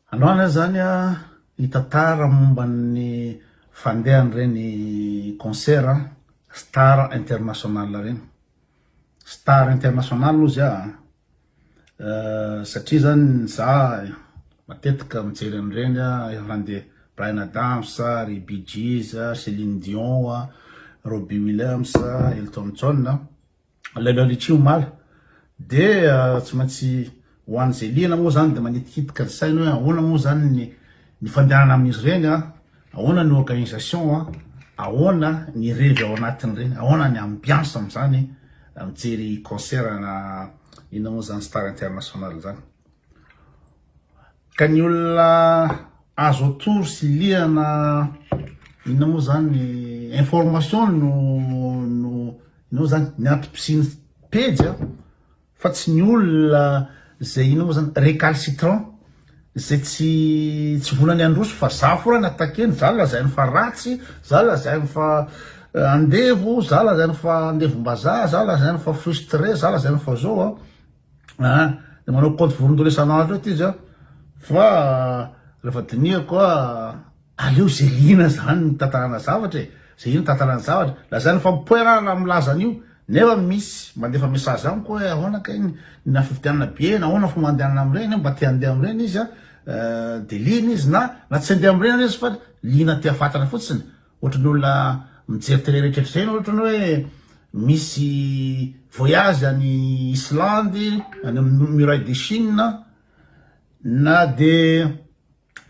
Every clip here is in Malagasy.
Androany aho zany hitantara momba ny fandehan'ireny concert star international ireny. Star international ozy aho an, satria zany za matetika mijery an'ireny efa nandeha Bryan Adams, ry Bee Gees, Celine Dion, Robbie Williams, Elton John. Lionel Richie omaly dia tsy maintsy ho an'izay liana moa zany dia manitikitika ny sainy hoe ahoana moa zany ny ny fandehanana amin'izy ireny a, ahoana ny organisation a, ahoana ny revy ao anatin'ireny, ahoana ny ambiance amin'izany mijery concert na inona moa zany star international zany. Ka ny olona azo atoro sy liana inona moa zany information no no inona moa zany ny antom-pisian'ny pejy a, fa tsy ny olona zay inona moa zany recalcitrant zay tsy tsy vonany handroso fa za foana ny attaquer-ny, za lazainy fa ratsy, za lazainy fa andevo, za lazainy fa andevom-bazaha, za lazainy fa frustré, za lazainy fa zao a. Ah, de manao compte vorondolo isan'andro eto izy a, fa rehefa dinihako a, aleo ze liana zany ny tantarana zavatra e, ze liana tantarana zavatra, lazainy fa mipoirana milaza an'io, nefa misy mandefa message amiko hoe ahoana kay ny na fividianana billet, nahoana fomba andehanana amin'ireny, mba te handeha amin'ireny izy a, de liana izy na na tsy handeha amin'ireny izy fa liana te hahafantatra fotsiny. Ohatry ny olona mijery télé rehetra ireny ohatry ny hoe misy voyage any Islande, any amin'ny muraille de Chine, na de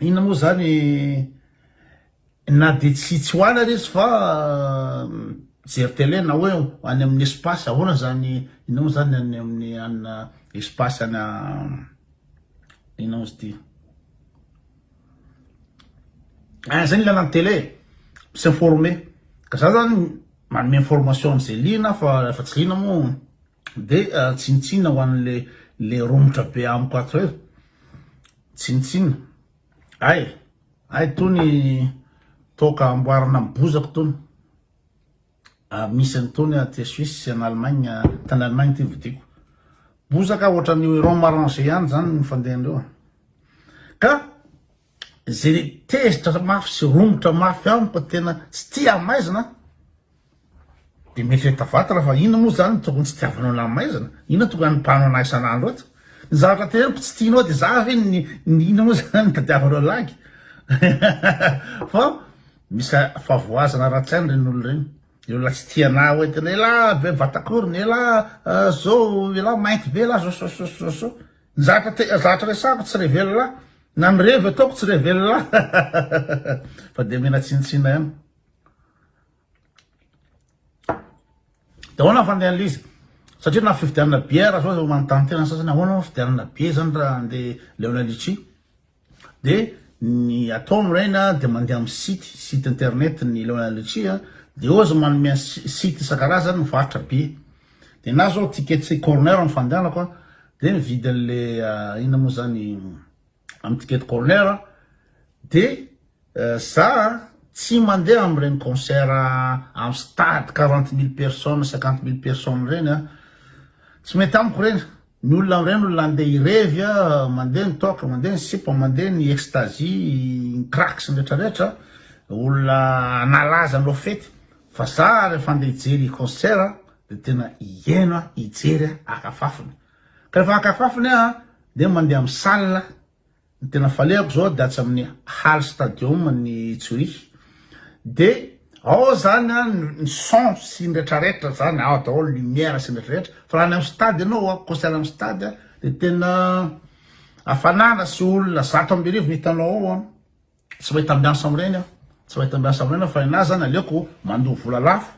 inona moa zany na de tsy tsy ho any ary izy fa mijery télé na hoe any amin'ny espace ahoana zany inona moa zany any amin'ny any espace any inona moa izy ty. Ah, zay ny ilana ny télé, mi-s'informer. Ka za zany manome information an'izay liana fa rehefa tsy liana moa de tsinontsinona ho an'le le romotra be amiko ato eo. Tsinontsinona. Hay, hay tony toaka amboarina amin'ny bozaka tony. Misy an'itony aty Suisse sy en Allemagne, tany Allemagne ity novidiako. Bozaka ohatran'ny rhum arrangé ihany zany ny fandehan'ireo. Ka ze tezitra mafy sy romotra mafy amiko tena tsy tia hamaizina de mieritreritra vatana fa inona moa zany tokony tsy tiavanao anah maizina? Inona tokony hanipahanao anah isan'andro eto? Ny zavatra teneniko tsy tianao de za ve ny ny inona moa zany tadiavanao lagy? Fa misy fahavoazana ara-tsaina ireny olona ireny. Ny olona tsy tia anah hoe tena elah be vatakorona, elah zao, elah mainty be, elah zao zao zao zao zao. Ny zavatra te, zavatra resahako tsy revelah, na ny revy ataoko tsy revelah fa dia omena tsinontsinona ihany. Dia ahoana ny fandehan'ilay izy? Satria na fividianana bière zao manontany tena ny sasany ahoana fividianana billet zany raha andeha Lionel Richie? Dia ny atao amin'ireny an dia mandeha amin'ny site, site internet ny Lionel Richie an, dia eo izy manome site isan-karazany mivarotra billet. Dia na zao ticket corner ny fandehanako an, dia mividy an'le inona moa zany amin'ny ticket corner dia za tsy mandeha amin'ireny concert amin'ny stade 40 mille personnes, 50 mille personnes ireny an, tsy mety amiko ireny. Ny olona amin'ireny olona andeha hirevy a, mandeha ny toaka, mandeha ny sipa, mandeha ny ecstasy, ny crack sy ny rehetra rehetra, olona hanalaza hanao fety, fa za rehefa andeha hijery concert de tena hihaino aho, hijery aho, haka fafiny. Ka rehefa haka fafiny aho de mandeha amin'ny salle. Ny tena falehako zao de atsy amin'ny Hall Stadium ny Zurich de ao zany an ny son sy ny retraretra zany ao daholo lumière sy ny retraretra fa raha any amin'ny stade ianao an concert amin'ny stade de tena hafanana sy olona 1100 no hitanao ao an tsy mahita ambiance amin'ireny aho tsy mahita ambiance amin'ireny aho fa ny anahy zany aleoko mandoa vola lafo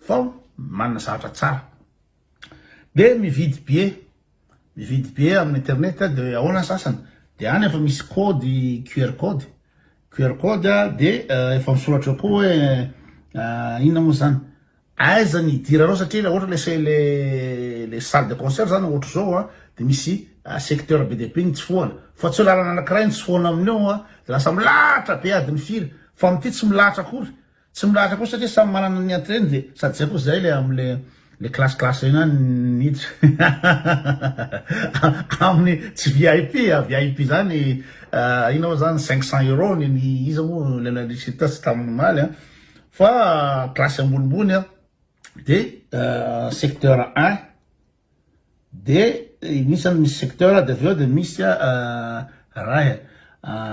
fa manana zavatra tsara de mividy billet Mividy billet amin'ny internet de ahoana ny sasany? De any efa misy code QR code, QR code de efa misoratra eo koa hoe inona moa zany? Aiza ny hidiranao satria raha ohatra le le le salle de concert zany ohatra zao a de misy secteur be dia be ny tsofohana fa tsy hoe lalana anakiray ny tsofohana amin'io a de lasa milahatra be adiny firy fa amin'ity tsy milahatra akory Tsy milahatra koa satria samy manana ny entrée-ny de sady zay koa zay le amle Le classe classe reny ihany niditra amin'ny tsy VIP a, VIP zany inona moa zany 500 euros ny ny iza moa le Lionel tsy tamin'ny omaly a, fa classe ambonimbony a, de secteur un de misy zany misy secteur de avy eo de misy raha e,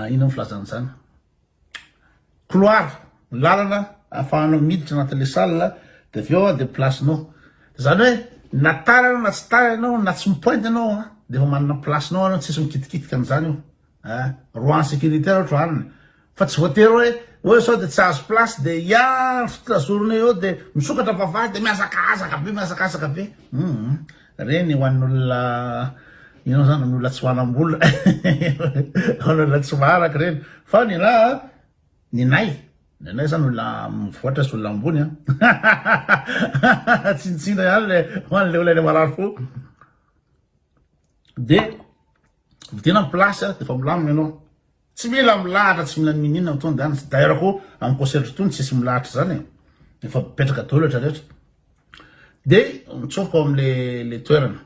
inona moa filazana an'izany. Couloir, lalana ahafahanao miditra anatin'le salle de avy eo de place-nao. Zany hoe na tara ianao na tsy tara ianao na tsy mi-pointe ianao an, de efa manana place-nao anao tsisy mikitikitika an'izany io a, roi en sécurité ohatra anona fa tsy voatery hoe hoe sao de tsy azo place de hiandry toute la journée eo de misokatra vavahady de mihazakazaka be mihazakazaka be, hum reny ho an'olona inona zany olona tsy manam-bola ho an'olona tsy maharaka reny fa ny anah ny anay ny anay zany olona mivoatra sy olona ambony an tsinontsinona ihany le ho an'le olona le marary fo de vidina ny place de efa milamina ianao Tsy mila milahatra tsy mila niniana ny tonda any, d'ailleurs koa amin'ny concert tony tsisy milahatra zany e, efa mipetraka daholo rehetra rehetra, de mitsofoka ao amle le toerana,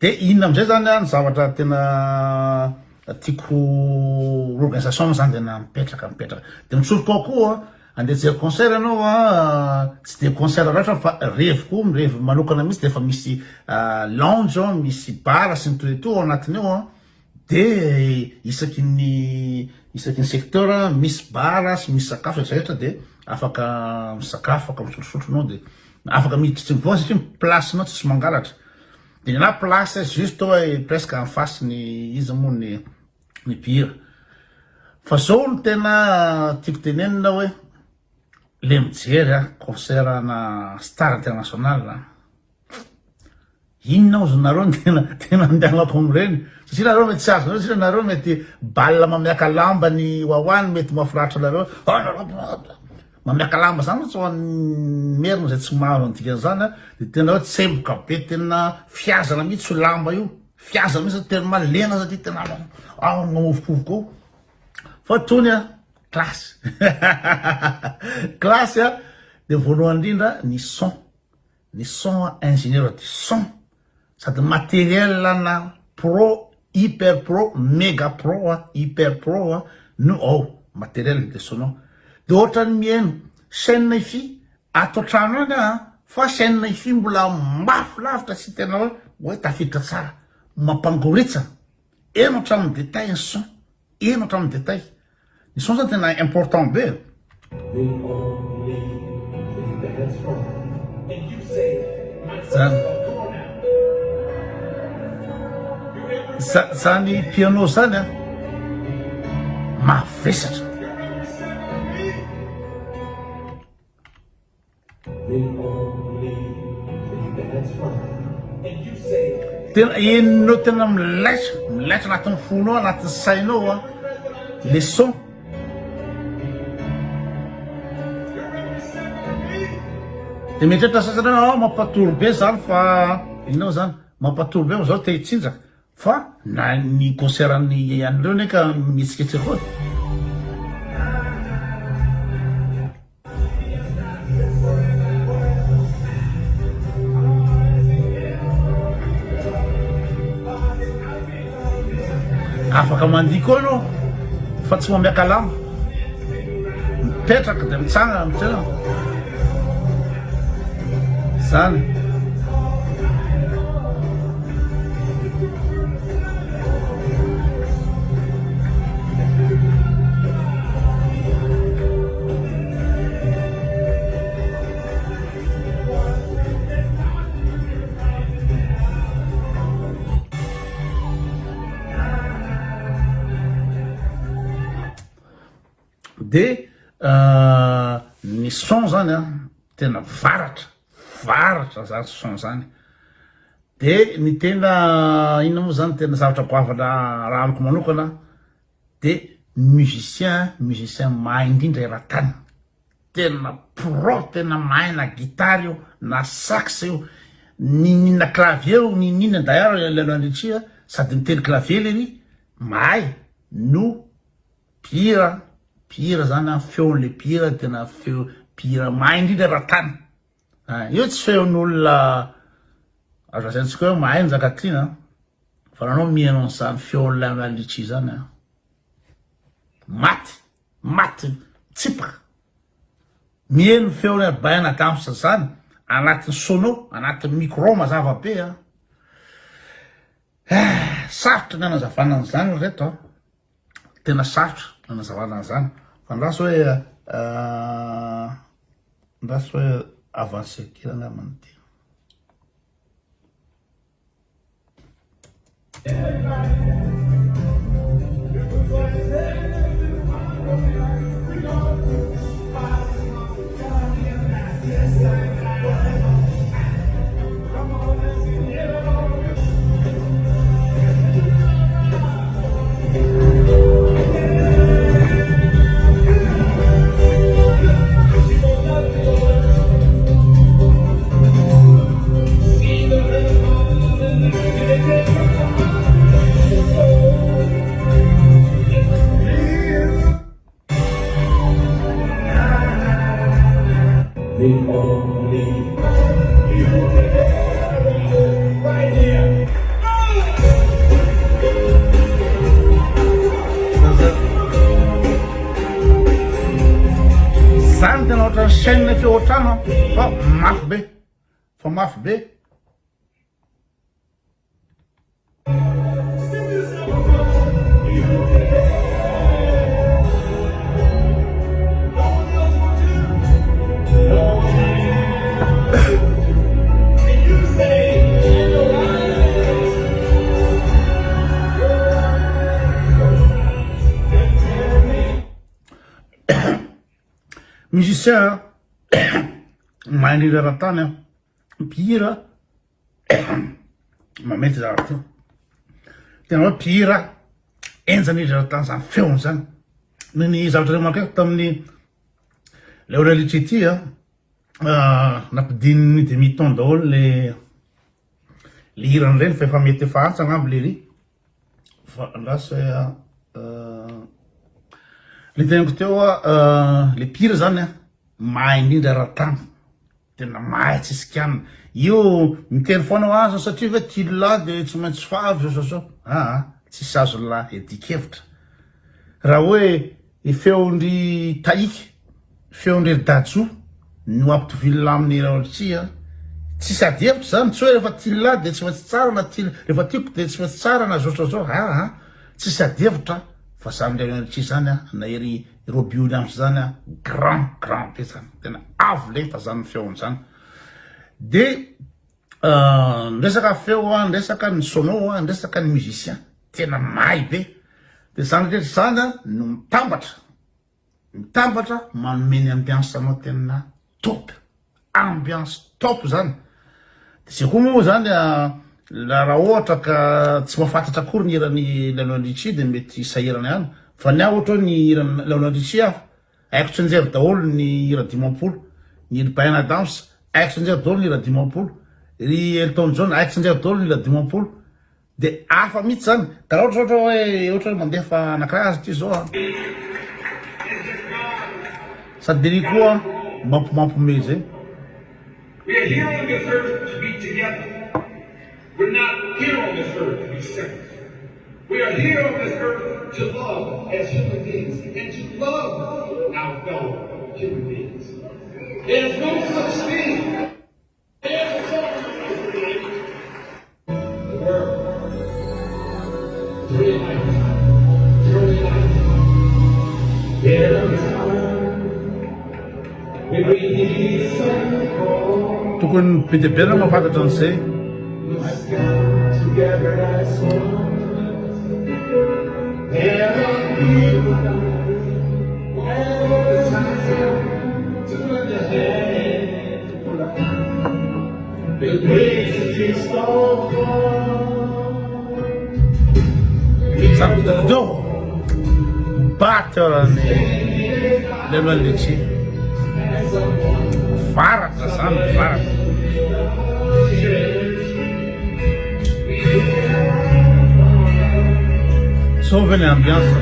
de inona amizay zany an ny zavatra tena tiako organisation moa zany tena mipetraka mipetraka, de mitsofoka ao koa andeha hijery concert ianao an, tsy de concert loatra fa revy koa mirevy manokana mihitsy de efa misy lounge ao, misy bar sy ny tout et tout ao anatiny ao an, de isaky ny isaky ny secteur misy bar sy misy sakafo rehetra rehetra de afaka misakafo afaka misotrosotro anao de afaka miditra tsy mivoha satria place nao tsisy mangalatra, de ny anah place juste hoe presque en face ny iza moa ny ny mpihira. Fa zao no tena tiako tenenina hoe le mijery a concert ana star international a, inona ozy nareo no tena tena andehanako amin'ireny satria nareo mety tsy azonareo satria nareo mety bal mamiaka lamba ny wawa no mety mahafinaritra anareo, mamiaka lamba zany mantsy ho an'ny merina zay tsy mahazo ny dikan'izany a de tena hoe tsemboka be tena fihazana mihitsy io lamba io. Fihaza mihitsy tellement lena satria tena ao mamovokovoka ao. Fa tony a classe. Classe a de voalohany indrindra ny son. Ny son ingénieur du son sady matériel na pro hyper pro mega pro a hyper pro a no ao matériel de son. De ohatran'ny mihaino chaîne hi-fi Ato an-trano any aho fa chaîne hi-fi mbola mafy lavitra sy tena hoe hoe tafiditra tsara, mampangoritsana, eno hatramin'ny détail ny son, eno hatramin'ny détail. Ny son zany tena important be e. Zany. Zany piano zany an, mavesatra. Tena henonao tena milaitra, milaitra anatin'ny fonao, anatin'ny sainao an, le son. Dia mieritreritra sasany hoe ah mampatory be zany fa inona zany, mampatory be fa zao te hitsinjaka. Fa na ny concert an'ny an'ireo anie ka mihetsiketsika koa. Afaka mandihy koa ianao fa tsy mamiaka lamba. Mipetraka dia mitsangana mitsangana. Zany. De ny son zany an tena varatra, varatra zany son zany, de ny tena inona moa zany tena zavatra goavana raha amiko manokana de musicien, musicien mahay indrindra eran-tany, tena pro, tena mahay na gitara io na sax io, n'inon'inona clavier io n'inon'inona, d'ailleurs Lionel Richie sady mitendry clavier lery mahay no Mpihira, mpihira zany an, feon'le mpihira tena feo mpihira mahay indrindra eran-tany. Io tsy feon'olona azo lazaintsika hoe mahay ny Njakatiana fa raha anao mihaino an'izany feon'i Lionel Richie izany an, maty, maty mitsipaka. Mihaino ny feon'i Bryan Adams izany anatin'ny sono, anatin'ny micro mazava be an. Eh, sarotra ny hanazavana an'izany ry reto an. Tena sarotra ny hanazavana an'izany. Fa andraso hoe andraso hoe avancer kely angambany ity. Zany tena ohatran'ny chaîne feo an-trano fa mafy be, fa mafy be. Musicien mahay indrindra eran-tany an, mpihira Mamety zavatra io. Tena hoe mpihira henjana izy raha tamin'izany feony izany. Ny ny zavatra remarqueko tamin'ny Lionel Richie ity a, nampidininy demi ton daholo le le hirany ireny fa efa mety efa antsa angamba le ry. Fa andraso hoe le teniko teo a, le mpihira zany a mahay indrindra eran-tany. Tena mahay tsisy kianina. Io miteny foana ho azy satria ve tia lahy de tsy maintsy favy zao zao zao. Aa tsisy azon'ny lahy iadian-kevitra. Raha hoe ny feon-dry Tahiky, feon-dry ry Dadju no ampitovian'ny lahy amin'ny Raolitsia an, tsisy ady hevitra zany, tsy hoe rehefa tia lahy de tsy maintsy tsara na tia rehefa tiako de tsy maintsy tsara na zao zao zao aa tsisy ady hevitra fa zany Raolitsia zany an na ery Robbie Williams zany an, grand grand be zany, tena avo lenta zany ny feony zany. De ny resaka feo an, ny resaka ny sono an, ny resaka ny musicien, tena mahay be. De zany rehetra zany an no mitambatra, mitambatra manome ny ambiance anao tena top. Ambiance top zany. De zay koa moa zany raha ohatra ka tsy mahafantatra akory ny hiran'i Lionel Richie de mety sahirana ihany. Fa ny ahy ohatra hoe ny hiran'i Lionel Richie aho haiko tsianjery daholo ny hira 50, ny ry Bryan Adams haiko tsianjery daholo ny hira 50, ry Elton John haiko tsianjery daholo ny hira 50. De hafa mihitsy zany, ka raha ohatra ohatra hoe ohatra hoe mandefa anakiray aza ty zao an, sady ery koa mampimampime zay. We are here on this earth to be together. We're not here on this earth to be separate. We are here on this earth to love as human beings and to love our fellow human beings. There's no such thing. Tokony be dia be nareo mahafantatra an'izay. Teo batteur ny Lionel Richie. Varatra zany, varatra. Zao ve ny ambiance?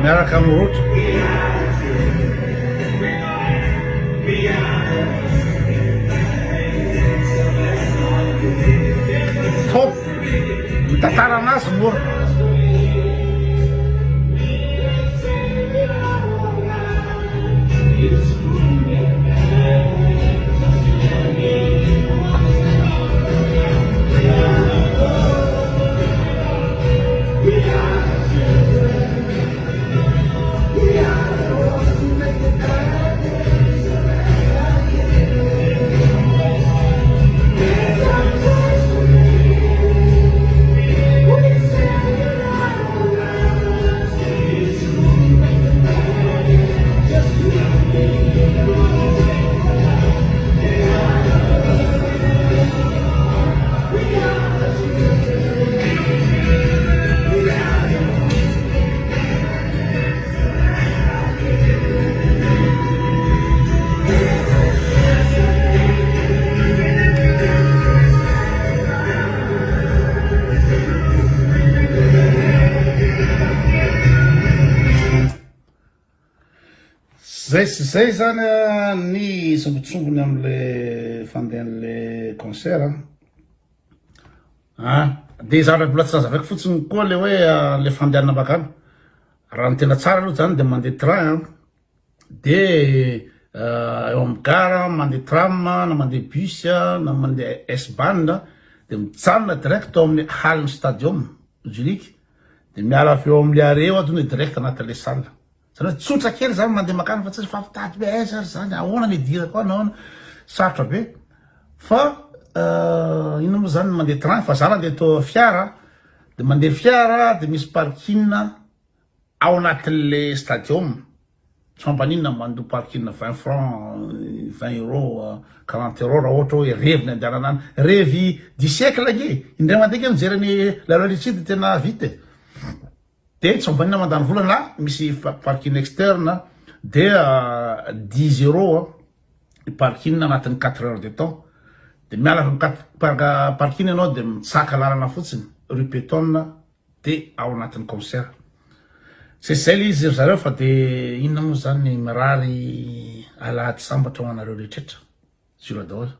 Miaraka amin'ny rotra. Top. Mitantara anazy mora. Zay sy zay zany ny sombintsombiny amle fandehan'le concert a. Ah, de zavatra mbola tsy nazavaiko fotsiny koa le hoe le fandehanana makany. Raha ny tena tsara aloha zany de mandeha train an, de eo amin'ny gara mandeha tram na mandeha bus na mandeha S-bahn de mijanona direct ao amin'ny halle stadium Zurich de miala avy eo amin'le arrêt eo aho tonga de direct anatin'le salle. Zany hoe tsotra kely zany mandeha makany fa tsy mifampitady hoe aiza ary zany, ahoana ny hidirako any, ahoana, sarotra be. Fa inona moa zany mandeha train fa za nandeha to fiara de mandeha fiara de misy parking ao anatin'le stadium, tsy mampaninona mandoa parking 20 francs, 20 euros, 40 euros raha ohatra hoe revy ny andehanana any, revy du siècle ange e, indray mandeha ange mijery an'i Lalao Litchi de tena vita e. De tsy mampaninona mandany vola na misy parking externe de dix euros ny parking anatin'ny quatre heures de temps de miala avy amin'ny parking ianao de mitsaka lalana fotsiny rue piétonne de ao anatin'ny concert. Zay sy zay le izy ry zareo fa de inona moa zany mirary alahady sambatra ho anareo rehetrretra. Zura daholo.